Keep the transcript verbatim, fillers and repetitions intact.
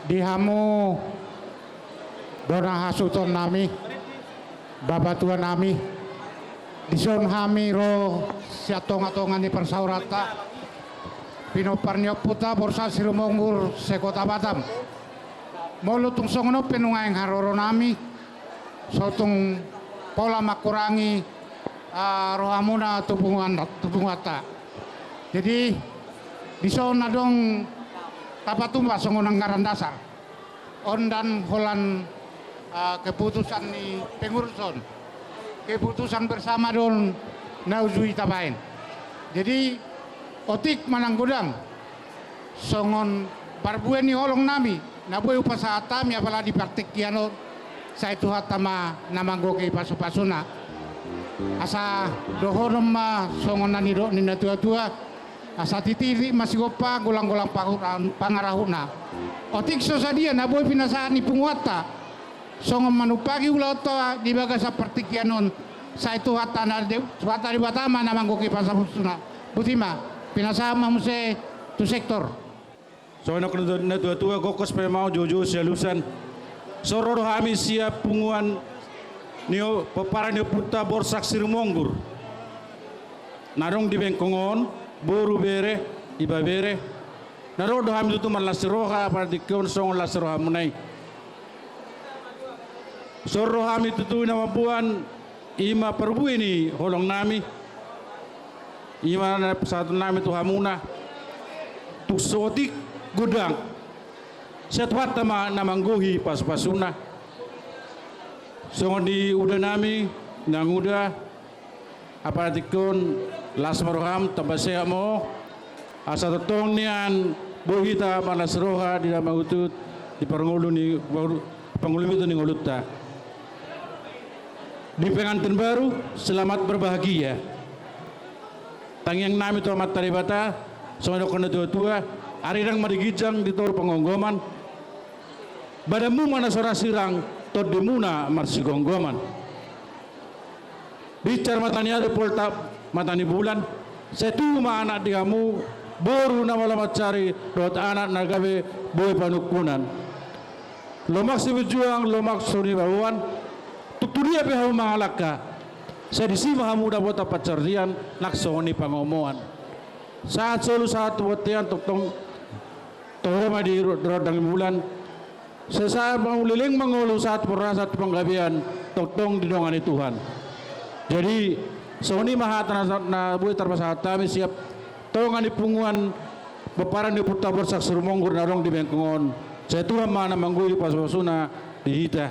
Di hamu bona hasuhuton nami, bapatua nami, dison hami ro sian tonga-tonga ni parsaoranta, pinompar ni ompunta Borsak Sirumonggur se-Kota Batam. Molo tung songon on pe nuaeng haroro nami, so tung pola mangkurangi, ah, rohamuna tu punguan, tu punguanta. Jadi, dison adong tapatumba songon anggaran dasar. On ndang holan, ah, keputusan ni pengurus on. Keputusan bersama do on na uju i tabaen. Jadi, otik manang godang songon parbue ni holong nami na boi hupasahat hami, apala di partingkian on, sai Tuhanta ma na manggohi pasu-pasuna. Asa dohonon ma songon na nidok ni natua-tua, asa titi-titi ma sigompa, golang-golang pangarahu-, pangarahutna. Otik so sadia na boi pinasahat ni punguanta songon manumpahi ulaonta di bagasan partingkian on, sai Tuhanta na de-, Tuhanta Debata ma na manggohi pasu-pasuna. Boti ma, pinasahat ma muse tu sektor. Songon na nidok ni natua-tua, gokhon pe ma, joujou sialusan. So ro do hami sian punguan ni o-, pomparan ni ompunta Borsak Sirumonggur na adong di Bengkong on, boru, bere, ibebere. Na ro do hami tutu marlas ni roha, apala tingki on songon las ni rohamuna i. So ro hami tutu, na mamboan, i ma parbue ni holong nami, i ma na pasahaton nami tu hamuna. Tung so otik godang, sai Tuhanta ma na manggohi pasu-pasuna. Songon niuda nami, nanguda, apala tingki on, las ma roham, tamba sehat ma ho, asa tongtong nian boi hita marlas ni roha di na mangihut di parngolu ni, pangolumiton ni ngolunta. Di pengantin baru, selamat berbahagia. Tangiang nami tu Amanta Debata, songon nidok ni natua-tua, arirang ma di ginjang, di toru panggomgoman, badanmu ma na so ra sirang, tondimuna marsigomgoman. Binsar mata ni ari, poltak mata ni bulan, sai tubu ma anak di hamu, boru na malo mansari, dohot anak na gabe boi panungkunan. Lomak simanjujung, lomak solu ni baoan, tung tu dia pe hamu mangalangka, sai disi ma hamu dapotan pansarian, nang songon i pangomoan. Sahat solu, sahat tu bontean, tongtong toho ma di ro-, rondang ni bulan. Sai sahat ma leleng mangolu, sahat porasa tu panggabean, tongtong didongani Tuhan. Jadi, songon i ma hata na, na boi tarpasahat hami sian tonga ni punguan pomparan ni ompunta Borsak Sirumonggur na adong di Bengkong on. Sai Tuhan ma na manggohi pasu-pasuna di hita.